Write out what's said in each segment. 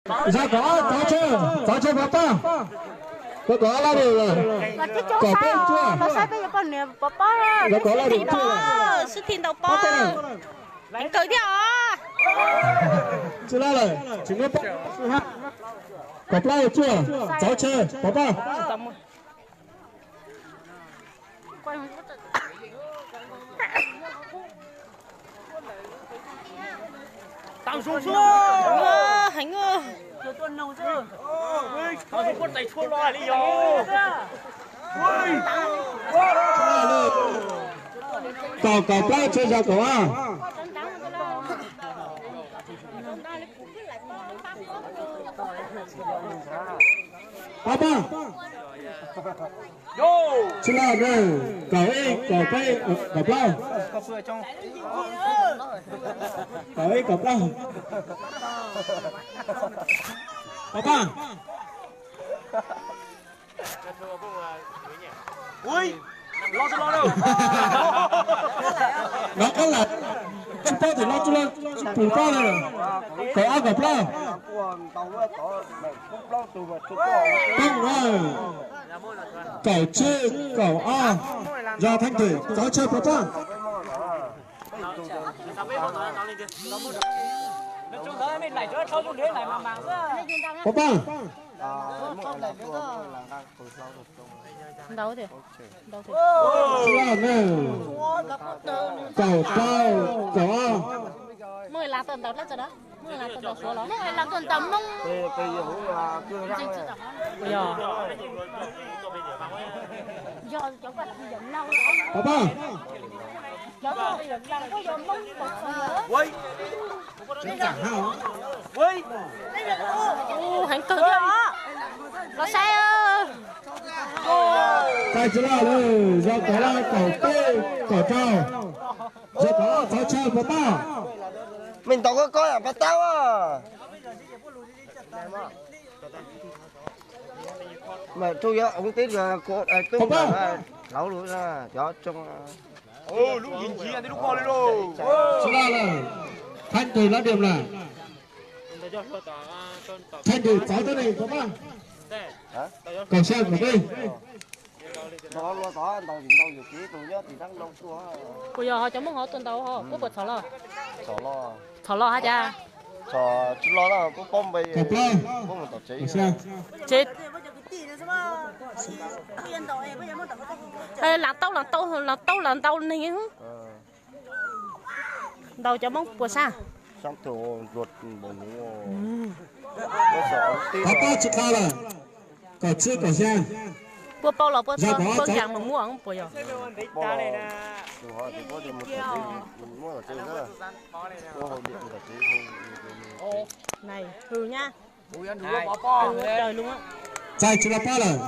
Zog kaum ob Txov Tshaw, Txov Tshaw pov paj. Zog kaum ob Laj Diam lawm. Kaum peb Tsuaj. Zog kaum ob Laj Diam Tsuaj lawm. Sib thi ntau pab. Heev kawg thiab os. Tsis laj lawm, tsis muaj pab. Kaum plaub Tsuaj, Txov Tshaw pov paj. Kaum, kaum plaub Tshaw Zog kaum ob. Pab paj. Tsis laj na, kaum ib, kaum peb, kaum plaub. Kaum ib, kaum plaub. Pab paj. Nov qab lawm, koj paub tias no tsis pum paj li. Kaum ob, kaum plaub. Poob na, kaum tsib, kaum ob, Zog Theej Twm, Txov Tshaw pov paj. Pov paj. Ntau tiag. Ntau tiag. Kaum plaub, kaum ob. Muaj las tuaj ntaus dab tsi na? Muaj las tuaj ntaus Suav los? Muaj las tuaj ntaus Hmoob. Yog. Pov paj. Heev kawg thiab os. Los saib. Txais tsis laj lawm, Zog kaum ob, kaum peb, kaum rau. Zog kaum ob, Txov Tshaw pov paj. Mej ntaus koj koj paj taub. Mas rau yuav ov teb hlauv lus cov tsoo. Tsis laj lawm, Theej Twm lawv diam lawm. Theej Twm Txov Tshaw pov paj. Kaum xya, kaum peb. Puas yog ho cov Hmoob ho tuaj ntaus ho, puab puas txhom los? Txhom los hab cas? Tsis los, puab paub npe, puab mus tom tsev. Tsev. Las tau, las tau, las tau, las ntau neeg. Ntaus cov Hmoob puas sab? Qhov pab tsis qha lawm. Kaum tsib, kaum xya. Puab paub los puab, puab nkaag mus muab puas yog? Nai, hwm nyab. Txais tsis laj pab lawm.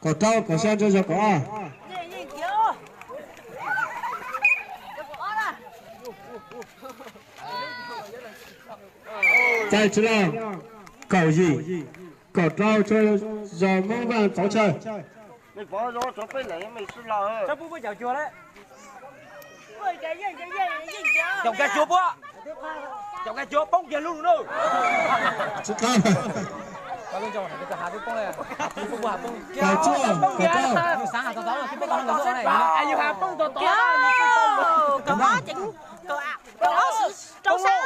Kaum rau, kaum xya ntshe yog kaum ob. Txais tsis laj, kaum yim, kaum rau, yog Moob Vaaj Txov Tshaw. Caum kiag cuag puab, caum kiag cuag poob kiag lug na. Kaum cuaj, kaum rau.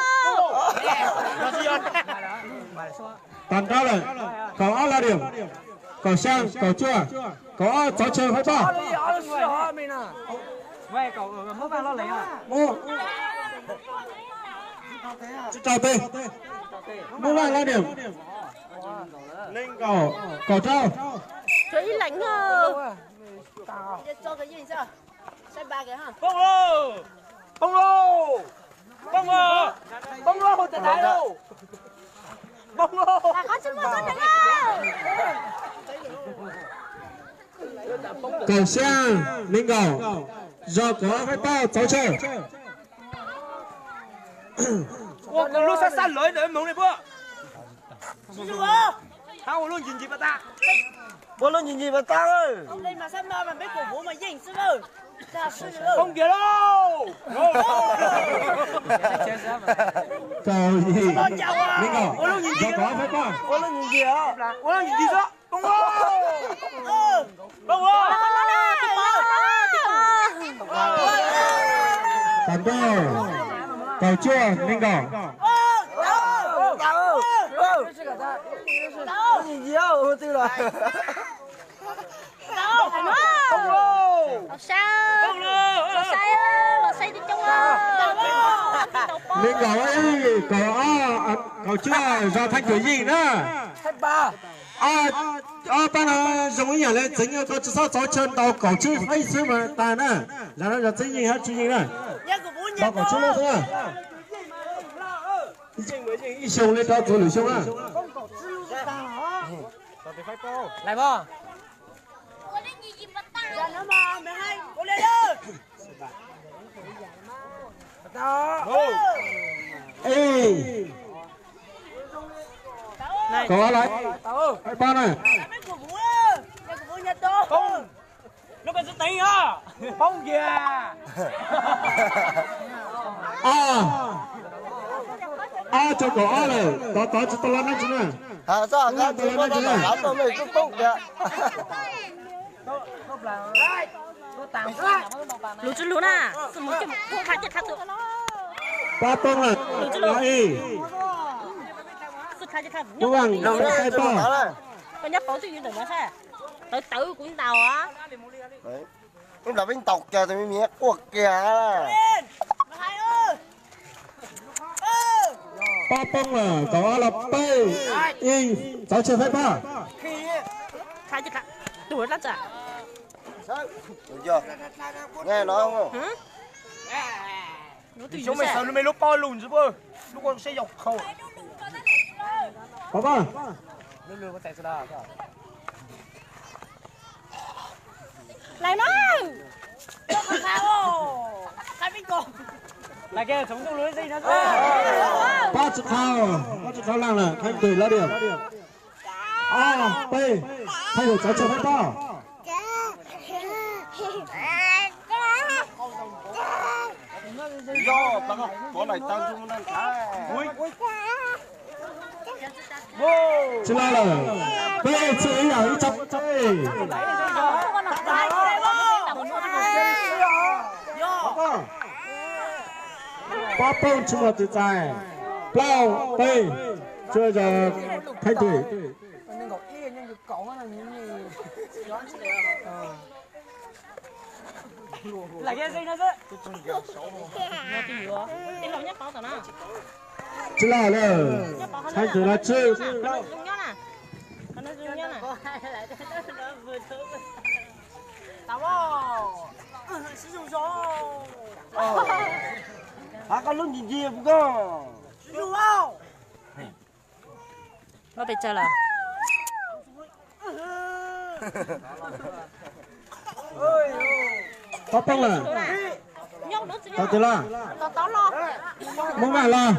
Tag nrho lawm, kaum ob laj diam, kaum xya, kaum cuaj, kaum ob Txov Tshaw hab tag. Tsib rau teg, Moob Vaaj laj diam, nees nkaum, kaum rau. Poob lauj, poob lauj, poob lauj, poob lauj, tais tais lauj, poob lauj. Kaum xya, nees nkaum, yog kaum ob hab tag Txov Tshaw. Ua lub sab sab lawv ntawm moog li puab. Hab ua lub ncig ncig pas tag. Ua lub ncig ncig pas tag. Poob kiag lauj. Kaum yim, Nees Nkaum, Zov Kaum Ob faib paj. Tam nrauj, Kaum Cuaj, Nees Nkaum. Nees Nkaum, Kaum Ob, Kaum Cuaj, Zov Theej Tuam Yeej na. Ob pab no zoo ib yam li txeev, koj tsis txhob txaus chaw, ntaus kaum tsib faib xwb mas tas na. Zov no zov txeeb yeej hab tsis yeej na. Ntaus kaum tsib lub xwb na. Yeej mas yeej ib xyoo li rau txhua lwm xyoo na. Ej, kaum ob lawm, faib paj na. Ob, ob rau kaum ob lawm, tov tov tsis tau los nab tsi na. Lus tsis lus na, pab poob lawm, ib, Tub Vaj, Tub Vaj, faib paj. Koj nyob pauv twj ywm ntawm no saib, tawv tawv kuv ntaus. Ub, lawv peb ntaus kiag tus me me quaj kiag. Pab poob lawm, kaum ob los peb, ib, txaus chaw faib paj. Pab paj. Pab tsis thau, pab tsis thau laj lawm, theej twm lawm diam. Ob, peb, theej twm txaus chaw faib paj. Tsis laj lawm, peb txhij ib yam ib txhij. Pab poob tsis muaj tus txais, plaub peb, tsuas yog theej twm. Tsis laj lawm, theej twm los tswb. Hab koj lub ncig ncig puas koj? Muab pes tsawg lawm? Pab poob lawm. Tau twg los? Muab maj los.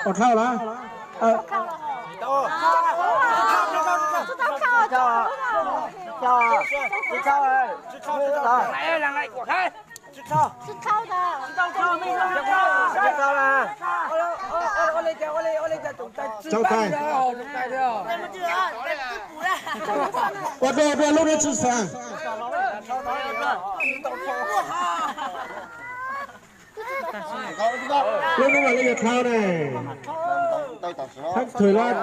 Ua dhau los? Tau tas. Ua dua, ua dua lub neb tsis xav. Lub neb mam li yog dhau ne. Thab thwm los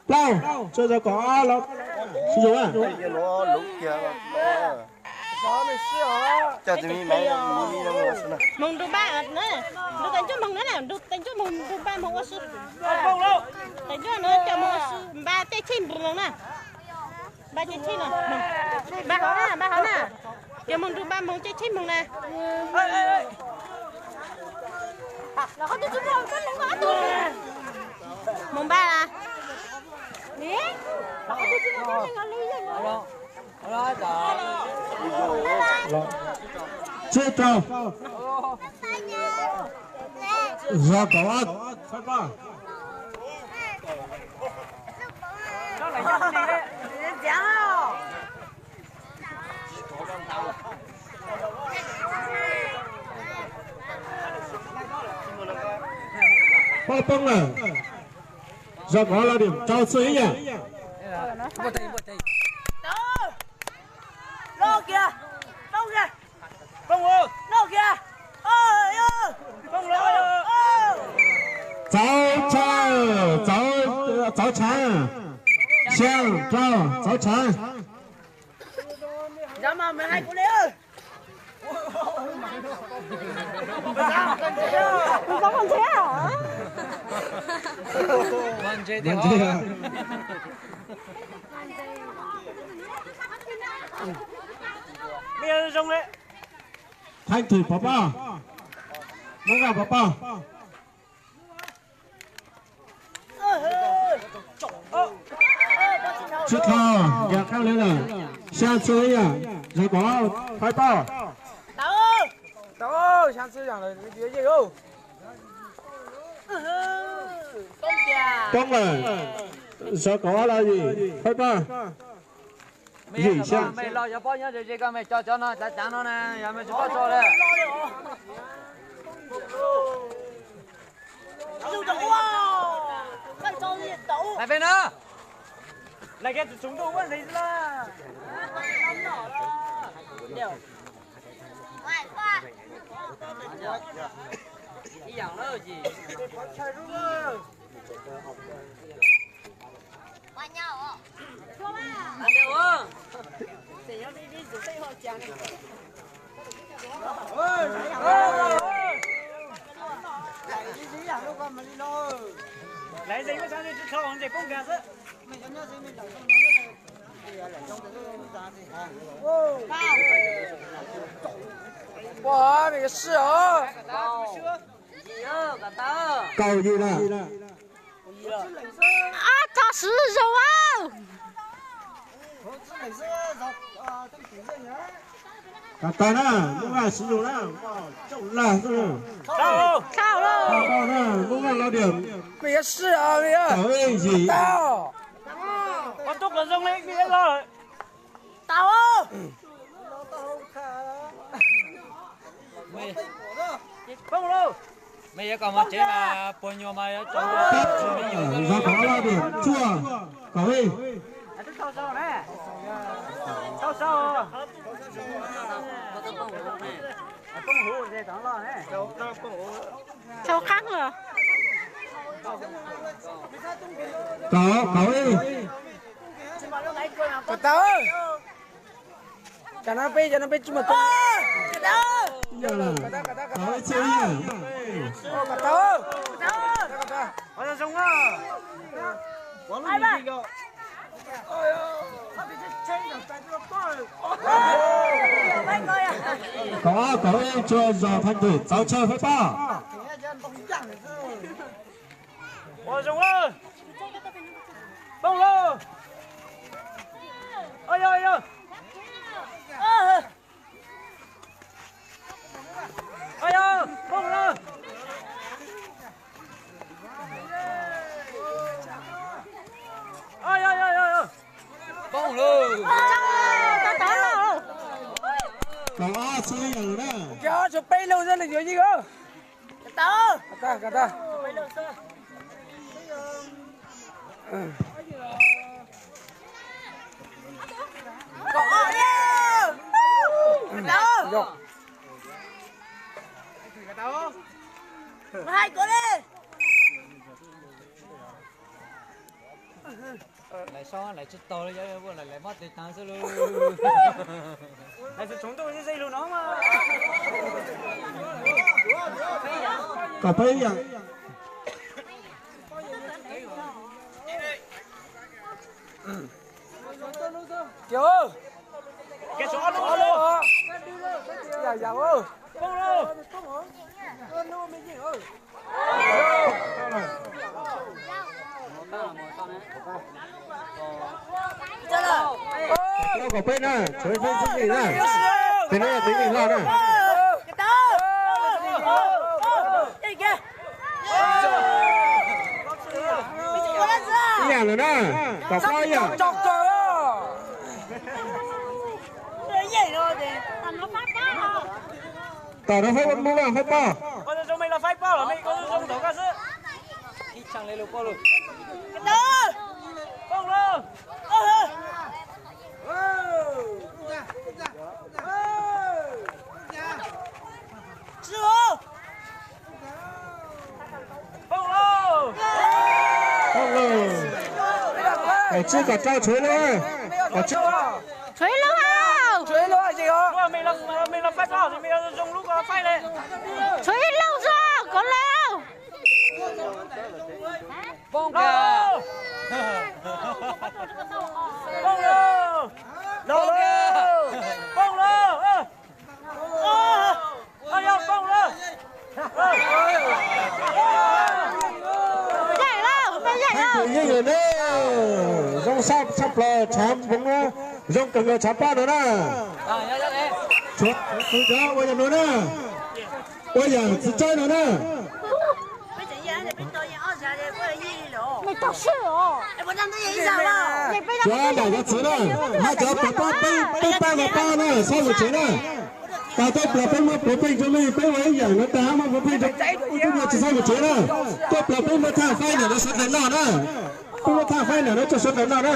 plaub, tsuas yog kaum ob los sib yuav. Moog nrug npaj, nrug tais ncuab moog na, nrug tais ncuab moog nrug npaj moog ua si. Tais ncuab no coj moog ua si, npaj tej tshej nrug moog na. Npaj tej tshej no, npaj hov na, npaj hov na. Coj moog nrug npaj moog tej tshej moog na. Moog npaj na. Tsib rau. Zov kaum ob. Poj poob lawm. Zov kov los dim rau txhua ib yam. Txauv tshav, txauv, txauv tshav. Xya, rau, txauv tshav. Thaij thwm pov poj, Hmoob Vaj pov poj. Tsis tau, yog qab lawm. Xya txhua yam, zov kov faib poj. Poob lawm, zov kov los yim faib poj. Yim xya. Mej los yog pob nyob ze ko mej tso cov no cav cav no na, yog mej tsis paub tso lawm. Lais peb na. Lais kiag txhoov ntuj ua ntxiv xwb la. Ib yam lawm ces. Laiv zeeg ua tsav ntshe tsis tau, ntshe poob nkaus xwb. Ua, mej yuav sib os. Kaum yim lawm. Ab, tso siv zoo. Kom tau na, Hmoob Vaj siv zoo na, coj lag xwb. Tau na, Hmoob Vaj los diam. Mej yuav sib os, mej yuav. Kaum ib yim. Tau. Ua tub kom zoo li mej yuav los. Tau. Mej yuav kom mos tsev mas puas nyuag mas yuav tso. Zov kov los diam, tshuaj, kaum ib. Tau qab lawm. Kaum, kaum ib. Kom tau. Cov no peb, cov no peb tsis muaj tub. Kaum ib txhiab ib. Kom tau. Kaum ob, kaum ib, tsuas zog Thaj Twm txawv tshaw faib poj. Ua zoo lawm. Poob lawm. Ua yog, ua yog. Ua yog, poob lawm. Ua yog, yog, yog, yog. Poob lawm. Kaum ob txhiab ib yam na. Cov tshuav peb lub xwb, lwm yuav yeej os. Tau. Tau, tau. Tau. Tau. Hais kom li. Lawv sab lawv tsis tau li, lawv muab tes taag xwb lauj. Lawv tsis tshov ntuj xwb, xwb lug no mas. Kom peb yam. Yam, yam. Kom peb na, tshuav ib tug xwb na. Tes no yog tes neeg loj na. Ib yam lawm na, kom peb ib yam. Tom no faib, Hmoob Vaj faib poj. Tsis kom rau tshuav lauj. Tshuav ib lub hauj. Tshuav ib lub tso, kov lawm. Yeej lawm ne, zoo sab tshaj plaws, tshav npoo no zoo kawg nkaus tshav paj no na. Tshuav kuv cov ua yam no na, ua yam txiv tsaib no na. Cov nram cov txiv na, hab cov pab peb, peb pab no pab na, xob mus tsev na. Tag tej plas peb muab puav pheej rau nej, peb ua ib yam no tag hab muab puav pheej rau, ua tub no tsis xob mus tsev na. Tej plas peb muab thaj faib nram no sawv daws noj na. Peb muab thaj faib nram no rau sawv daws noj na.